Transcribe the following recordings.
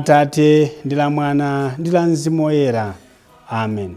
Atate ndi la Mwana ndi la Mzimu Woyera. Amen.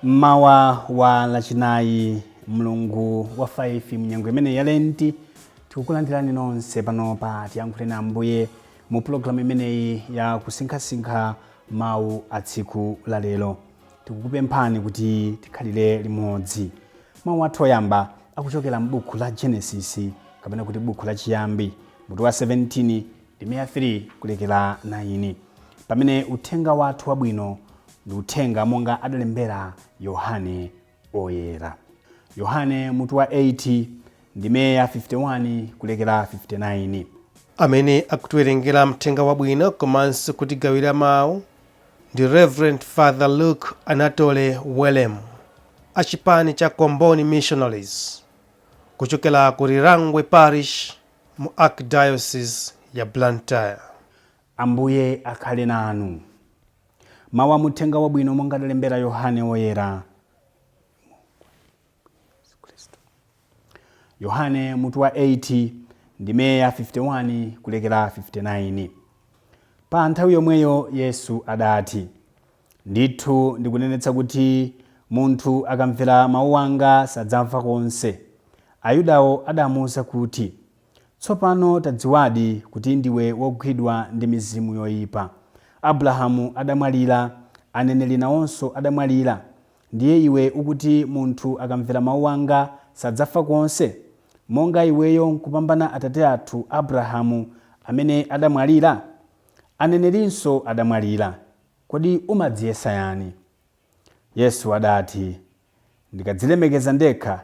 Mmawa wa Lachinayi, mlungu wa 5 mnyengo imene ya Lenti, tikukulandirani nonse pano pa Tiyankhuleni Ambuye mu pulogalamu imeneyi ya kusinkhasinkha mawu a tsiku la lero. Tikukupemphani kuti tikhalire limodzi. Mawu athu oyamba akuchokera m'buku la Genesis, kapena kuti buku la Chiyambi, mutu wa 17, ndime ya 3 kulekera 9, pamene uthenga wathu wabwino ndi uthenga monga adalembera Yohane Oyera. Yohane mutu wa 8, ndime ya 51 kulekera 59. Amene akutiwerengera mthenga wabwino komanso kutigawira mawu ndi Reverend Father Luke Anatole Welem, achipani cha Comboni Missionaries, kuchokera ku Lirangwe Parish mu Archdiocese ya Blantyre. Ambuye akhale nanu. Mawu a muthenga wabwino monga adalembera Yohane Woyera. Yohane mutu wa 8, ndime ya 51 kulekera 59. Pa nthawi yomweyo Yesu adati, Ndithu ndikunenetsa kuti munthu akamvera mawu anga sadzafa konse. Ayudawo adamuwuza kuti, Tsopano tadziwadi kuti ndiwe wogwidwa ndi mizimu yoipa. Abrahamu adamwalira, aneneri nawonso adamwalira, ndiye iwe ukuti munthu akamvera mawu anga sadzafa konse? Monga iweyo nkupambana atate athu Abrahamu amene adamwalira? Anenerinso adamwalira. Kodi umadziyesa yani? Yesu adati, Ndikadzilemekeza ndekha,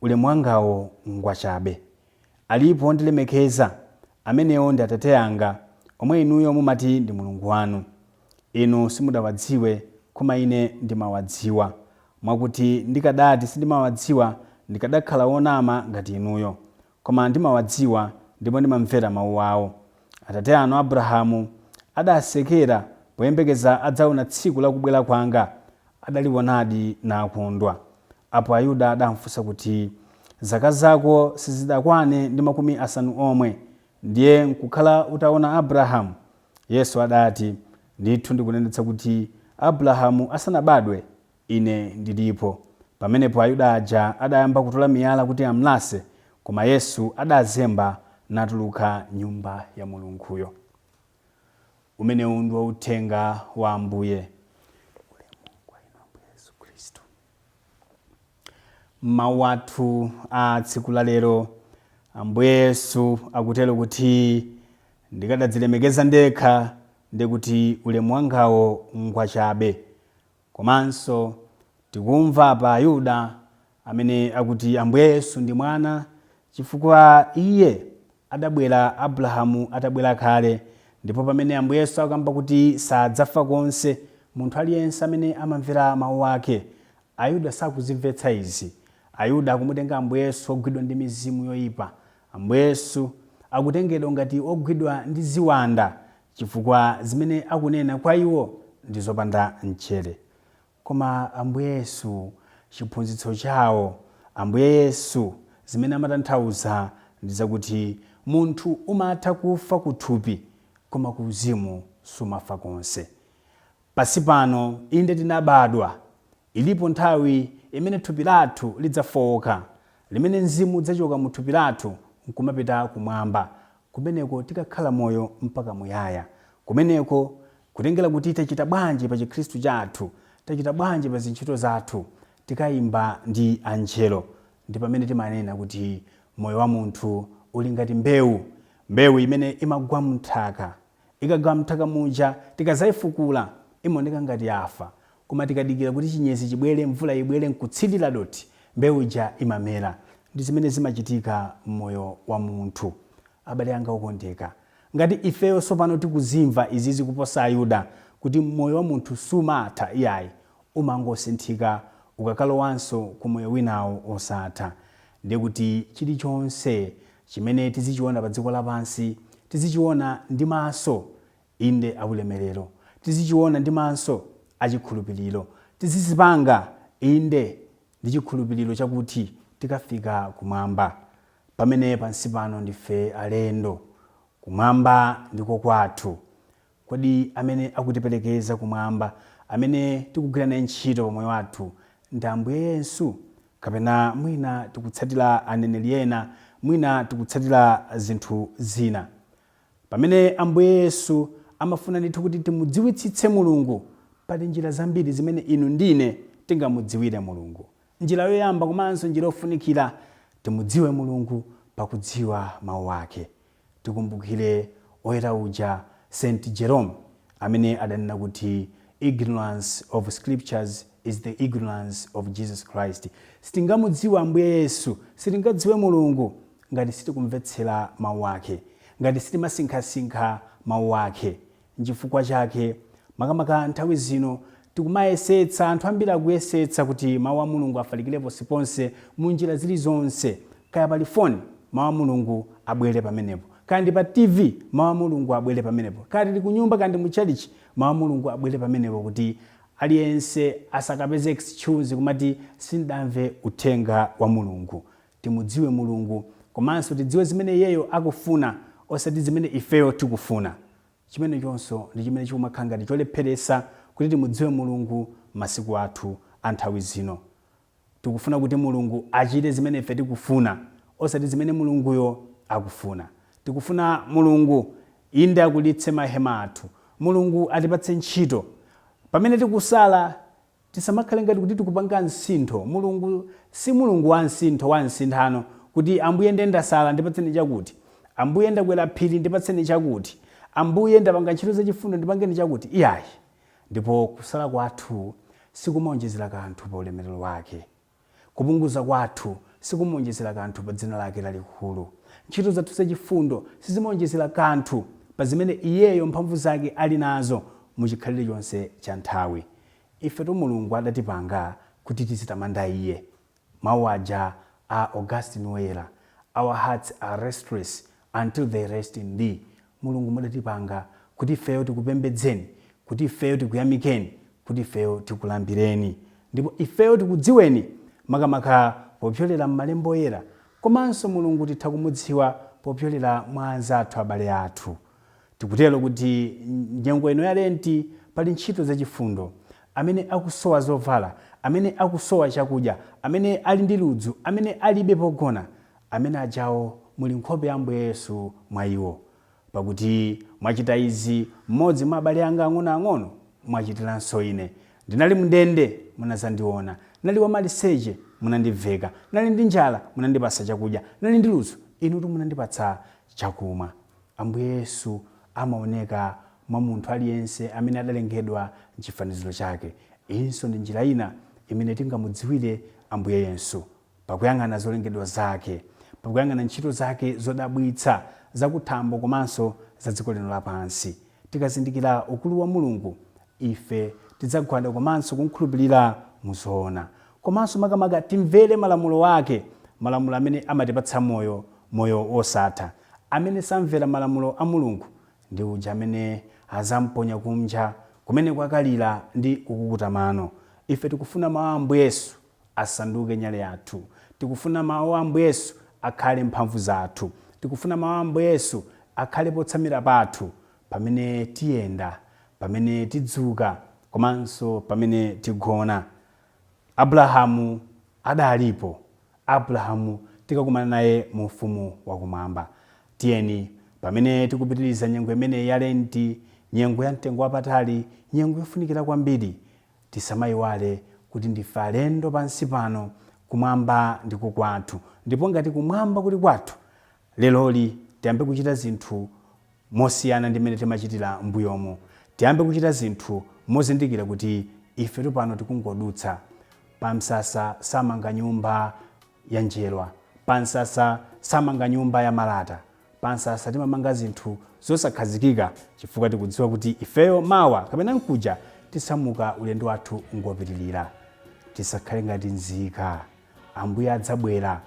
ulemu wangawo ngwachabe. Alipo wondilemekeza, amenewo ndi Atate anga, omwe inuyo mumati ndi Mulungu wanu. Inu simudawadziwe, koma Ine ndimawadziwa. Mwakuti ndikadati sindimawadziwa, ndikadakhala wonama ngati inuyo. Koma ndimawadziwa, ndipo ndimamvera mau ao. Atate anu Abrahamu adasekera poyembekeza adzaona tsiku la kubwera kwanga, adaliwonadi nakondwa. Apo Ayuda adamfunsa kuti, Zaka zako sizidakwane ndi 50 omwe, ndiye nkukhala utaona Abrahamu? Yesu adati, Ndithu ndikunenetsa kuti Abrahamu asanabadwe, Ine ndilipo. Pamenepo Ayuda aja adayamba kutola miyala kuti amlase, koma Yesu adazemba natuluka m'Nyumba ya Mulunguyo. Umenewu ndiwo uthenga wa Ambuye. Ulemu kwa Inu Ambuye Yesu Khristu. M'mawu athu a tsiku la lero, Ambuye Yesu akutero kuti ndikadadzilemekeza ndekha, ndiye kuti ulemu wangawo ngwachabe. Komanso tikumva pa Ayuda amene akuti Ambuye Yesu ndi mwana chifukwa iye adabwera Abrahamu atabwera kale, ndipo pamene Ambuye Yesu akamba kuti sadzafa konse munthu aliyense amene amamvera mawu ake, Ayuda sakuzimvetsa izi. Ayuda akumutenga Ambuye Yesu ogwidwa ndi mizimu yoipa. Ambuye Yesu akutengedwa ngati ogwidwa ndi ziwanda chifukwa zimene akunena kwa iwo ndi zopanda mchere. Koma Ambuye Yesu, chiphunzitso chawo, Ambuye Yesu zimene amatanthauza ndi zakuti munthu umatha kufa kuthupi koma ku uzimu sumafa konse. Pansi pano, inde tinabadwa, ilipo nthawi imene thupi lathu lidzafooka, limene mzimu udzachoka mu thupi lathu nkumapita kumwamba, kumeneko tikakhala moyo mpaka muyaya. Kumeneko, kutengera kuti tachita bwanji pa chikhristu chathu, tachita bwanji pa zintchito zathu, tikayimba ndi angelo. Ndi pamene timanena kuti moyo wa munthu uli ngati mbewu, mbewu imene imagwa m'nthaka. Ikagwa m'nthaka muja, tikadzaifukula, imaoneka ngati yafa. Koma tikadikira kuti chinyezi chibwere, mvula ibwere n'kutsirira dothi, mbewu ija imamera. Ndi zimene zimachitika m'moyo wa munthu. Abale anga okondeka, ngati ifeyo tsopano tikuzimva izizi kuposa Ayuda, kuti moyo wa munthu sumatha iyayi, umangosinthika ukakalowanso ku moyo winawo osatha, ndiye kuti chilichonse chimene tizichiona pa dziko lapansi, tizichiona ndi maso, inde aulemerero, tizichiona ndi maso achikhulupiriro, tizizipanga, inde, ndi chikhulupiriro chakuti tikafika kumwamba, pamene pansi pano ndife alendo, kumwamba ndiko kwathu. Kodi amene akutiperekeza kumwamba, amene tikugwira naye ntchito pamoyo wathu ndi Ambuye Yesu, kapena mwina tikutsatira aneneri ena, mwina tikutsatira zinthu zina? Pamene Ambuye Yesu amafuna ndithu kuti timudziwitsitse Mulungu, pali njira zambiri zimene inu ndine tingamudziwire Mulungu. Njira yoyamba komanso njira yofunikira, timudziwe Mulungu pakudziwa mawu ake. Tikumbukire oyera uja St. Jerome amene adanena kuti ignorance of scriptures is the ignorance of Jesus Christ. Sitingamudziwe Ambuye Yesu, sitingadziwe Mulungu ngati sitikumvetsera mawu ake, ngati sitimasinkhasinkha mawu ake. Nchifukwa chake makamaka nthawi zino tikumayesetsa, anthu ambiri akuyesetsa kuti mawu a Mulungu afalikire ponseponse mu njira zilizonse. Kaya pali foni, mawu a Mulungu abwere pamenepo. Kaya ndi pa TV, mawu a Mulungu abwere pamenepo. Kaya tili kunyumba, kaya ndi mu tchalitchi, mawu a Mulungu abwere pamenepo kuti aliyense asakapeze excuse kumati sindamve uthenga wa Mulungu. Timudziwe Mulungu komanso tidziwe zimene iyeyo akufuna osati zimene ifeyo tikufuna. Chimenechonso ndi chimene chikumakhala ngati cholepheresa kuti timudziwe Mulungu masiku athu a nthawi zino. Tikufuna kuti Mulungu achite zimene ife tikufuna osati zimene Mulunguyo akufuna. Tikufuna Mulungu inde akulitse mahema athu, Mulungu atipatse ntchito. Pamene tikusala Tisamakhale ngati kuti tikupanga msintho. Mulungu si Mulungu wa msintho, wa msinthano, kuti, Ambuye nde ndasala, ndipatseni chakuti. Ambuye ndakwera phiri, ndipatseni chakuti. Ambuye ndapanga ntchito zachifundo, ndipangeni chakuti. Iyayi. Ndipo kusala kwathu sikumaonjezera kanthu pa ulemerero Wake. Kupunguza kwathu sikumaonjezera kanthu pa dzina Lake lalikulu. Ntchito zathu zachifundo sizimaonjezera kanthu pa zimene Iyeyo mphamvu zake ali nazo mu chikhalire chonse cha nthawi. Ifetu Mulungu adatipanga kuti tizitamanda Iye. Mawu aja a Augustine Woyera, Our hearts are restless until they rest in Thee. Mulungu mudatipanga kuti ifeyo tikupembedzeni, kuti ifeyo tikuyamikeni, kuti ifeyo tikulambireni. Ndipo ifeyo tikudziweni makamaka popyolera m'Malembo Oyera, komanso Mulungu titha kumudziwa popyolera mwa anzathu abale athu. Tikutero kuti nyengo ino ya Lenti pali ntchito zachifundo. Amene akusowa zovala, amene akusowa chakudya, amene ali ndi ludzu, amene alibe pogona, amene ajawo muli nkhope ya Ambuye Yesu mwa iwo. Pakuti mwachita izi mmodzi mwa abale anga ang'onoang'ono, mwachitiranso Ine. Ndinali m'ndende, munadzandiona. Ndinali wamaliseche, munandiveka. Ndinali ndi njala, munandipatsa chakudya. Ndinali ndi ludzu, inutu munandipatsa chakumwa. Ambuye Yesu amaoneka mwa munthu aliyense amene adalengedwa m'chifaniziro chake. Iyinso ndi njira ina imene tingamudziwire Ambuye Yesu, pakuyang'ana zolengedwa zake, pakuyang'ana ntchito zake zodabwitsa zakuthambo komanso za dziko lino lapansi. Tikazindikira ukulu wa Mulungu, ife tidzagwada komanso kumkhulupirira mu zoona. Komanso makamaka timvere malamulo ake, malamulo amene amatipatsa moyo, moyo wosatha. Amene samvera malamulo a Mulungu ndi uja amene azamponya kumja kumene kwakalira ndi kukukuta mano. Ife tikufuna mau a Ambuye Yesu asanduke nyale yathu. Tikufuna mau a Ambuye Yesu akhale mphamvu zathu. Tikufuna mau a Ambuye Yesu akhale potsamira pathu pamene tiyenda, pamene tidzuka komanso pamene tigona. Abrahamu adalipo. Abrahamu tikakumana naye mu ufumu wa kumwamba. Tiyeni, pamene tikupitiriza nyengo imeneyi ya Lenti, nyengo ya mtengo wapatali, nyengo yofunikira kwambiri, tisamaiwale kuti ndife alendo pansi pano, kumwamba ndiko kwathu. Ndipo ngati kumwamba kuli kwathu, leroli tiyambe kuchita zinthu mosiyana ndi mmene timachitira m'mbuyomu. Tiyambe kuchita zinthu mozindikira kuti ifetu pano tikungodutsa. Pamsasa samanga nyumba ya njerwa. Pamsasa samanga nyumba ya malata. Pamsasa timamanga zinthu zosakhazikika chifukwa tikudziwa kuti ifeyo mawa kapena mkuja tisamuka ulendo wathu ngopitirira. Tisakhale ngati nzika. Ambuye adzabwera.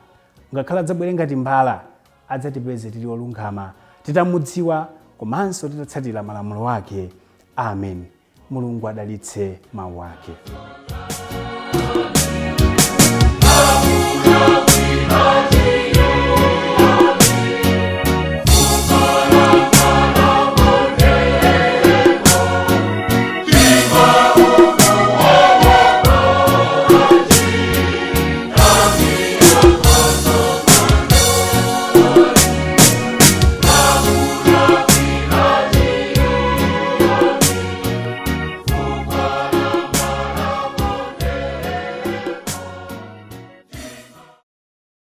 Ngakhale adzabwere ngati mbala, adzatipeze tili olungama, titamudziwa komanso titatsatira malamulo ake. Amen. Mulungu adalitse mawu ake.